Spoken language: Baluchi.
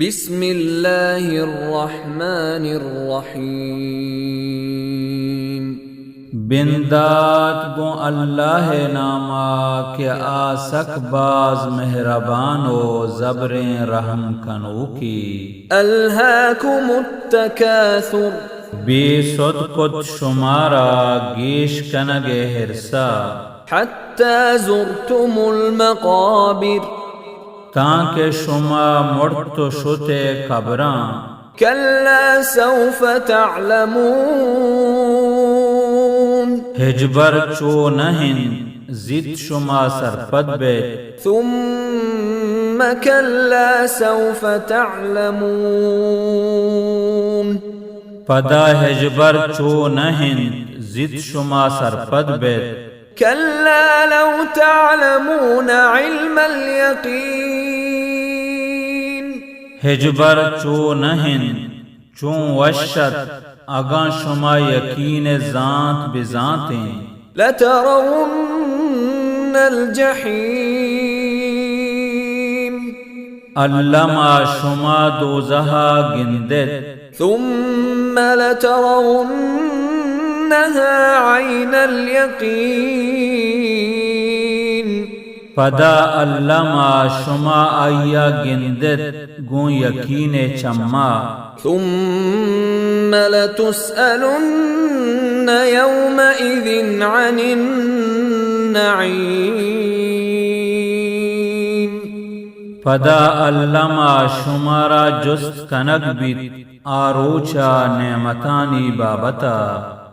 بسم الله الرحمن الرحيم. بندات گوں اللہ ءِ نام ءَ کہ آ سک باز مہربان ءُ زبریں رحم کنوکے۔ ألهاكم التكاثر۔ بے سد کت شمارا گیش کنگ ءِ حرص ءَ۔ حتى زرتم المقابر۔ تانکہ شما مرت ءُ شت ئے قبراں۔ كلا سوف تعلمون۔ ہچبر چو نہ انت، زیت شما سرپد بیت۔ ثم كلا سوف تعلمون۔ پدا ہچبر چو نہ انت، زیت شما سرپد بیت۔ كلا لو تعلمون علم اليقين۔ ہچبر چو نہ انت، چون وش ات اگاں شما یقین ءِ زانت بزانتیں۔ لترون الجحيم۔ الم ءَ شما دوزہ ءَ گندت۔ ثم لترونها عين اليقين۔ پدا الم ءَ شما آئی ءَ گندت گوں یقین ءِ چم ءَ۔ ثم لتسألن يومئذ عن النعيم۔ پدا الم ءَ شمارا جست کنگ بیت آ روچ ءَ نعمتانی بابت ءَ۔